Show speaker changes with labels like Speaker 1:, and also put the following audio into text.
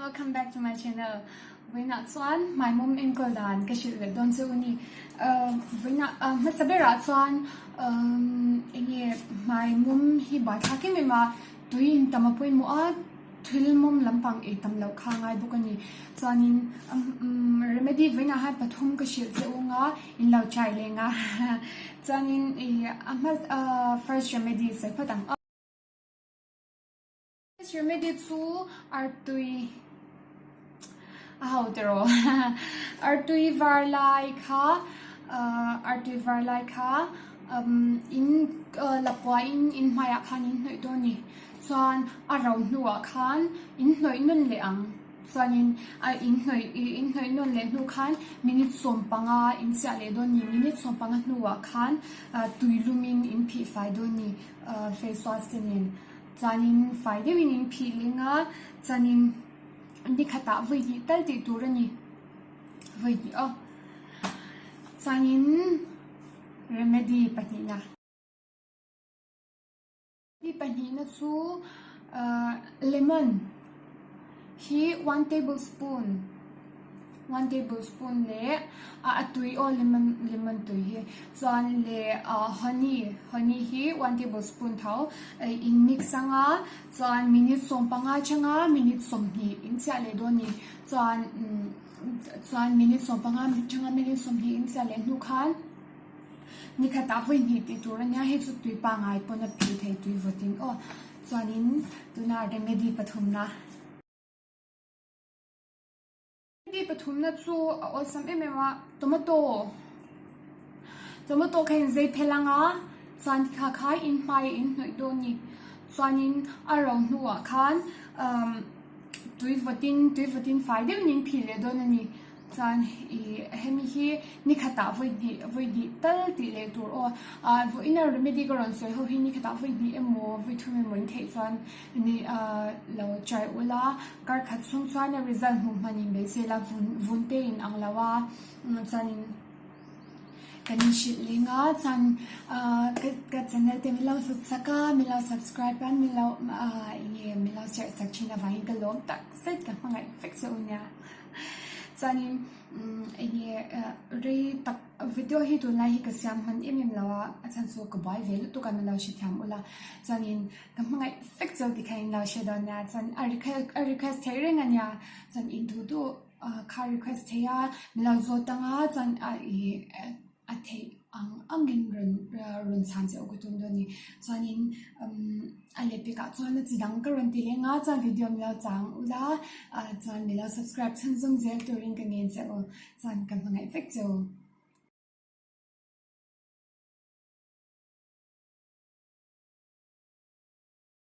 Speaker 1: everyone, welcome back to my channel. Vawiinah chuan hmaimawm enkawl dan ka hrilh leh dawn chu u ni. Vawiinah hmasa berah chuan enge hmaimawm hi buaithlak em em a, tui in tam a pawimawh a, thil mawm lampang ei tam loh kha a ngai bawk a ni. Chuanin remedy vawiinah hian pathum ka hrilh che u nga in lo try leng a. Chuanin a hma first remedy sawi phawt ang aw. First remedy chu artui a ho tiraw artui var lai kha artui var lai kha in lapua in in hmaiah khan in hnawih dawn a ni. Chuan a ro hnuah khan in hnawih nawn leh ang. Chuanin a in hnawih ih in hnawih nawn leh hnu khan minute 15 in chiah leh dawn ni. Minute 15 hnuah khan tui lumin in phih fai dawn ni face wash te nen. Chuanin fai deuhin in phih leng a, chuanin ni khatah vawi hnih tal tih tur a ni. Vawi hnih aw. Chuanin remedy pahnihna. Hi pahnihna chu lemon hi one tablespoon one tablespoon leh a tui aw lemon lemon tui hi chuan leh honey honey hi one tablespoon tho in mix anga chuan minute 15 atanga minute 20 in chiah leh dawn a ni chuan chuan minute 15 atanga minute 20 in chiah leh hnu khan. Ni khatah vawi hnih tih tur a nia, hei chu tui pangngai pawn a phih thei tui vawtin aw. Chuanin tuna remedy pathumna. Remedy pathumna chu a awlsam em em a, tomato. Tomato kha in zei phel ang a, chuan kha kha in hmai in hnawih dawn a ni. Chuanin a ro hnuah khan umm tui vawtin tui vawtin fai deuhin in phih leh dawn a ni. Chuan i hemi hi ni khatah vawi dih vawi dih tal tih leh tur aw. Ah vawiina remedy ka rawn sawi ho hi ni khatah vawi dih emaw vawi thum emaw in theih chuan ni ah lo try ula kar khat chhung chuan a result hmuh hman in beisei la vun vun te in ang lo a chuanin kan in hrilh leng a chuan ah ka ka channel te min lo hlut sak a min lo subscribe a min lo ah eng nge min lo share sak thin avangin ka lawm tak zet ka hmangaih vek che u nia. Chuanin eng nge rei tak video hi tunlai hi ka siam hman em em lo a, a chhan chu ka buai ve lutuk a min lo hrethiam ula. Chuanin ka hmangaih vek chu tikhan in lo hre dawn nia, chuan a a request theih reng a nia, chuan in duh duh kha request thei a, min lo zawt ang a chuan a ih. a theih ang angin rawn rawn chhan che u ka tum dawn a ni. Chuanin umm a lehpekah chuan a chi dang ka rawn ti leng a, chuan video min lo chang ula chuan min lo subscribe chhunzawm zel turin ka ngen che u, chuan ka hmangaih vek che u.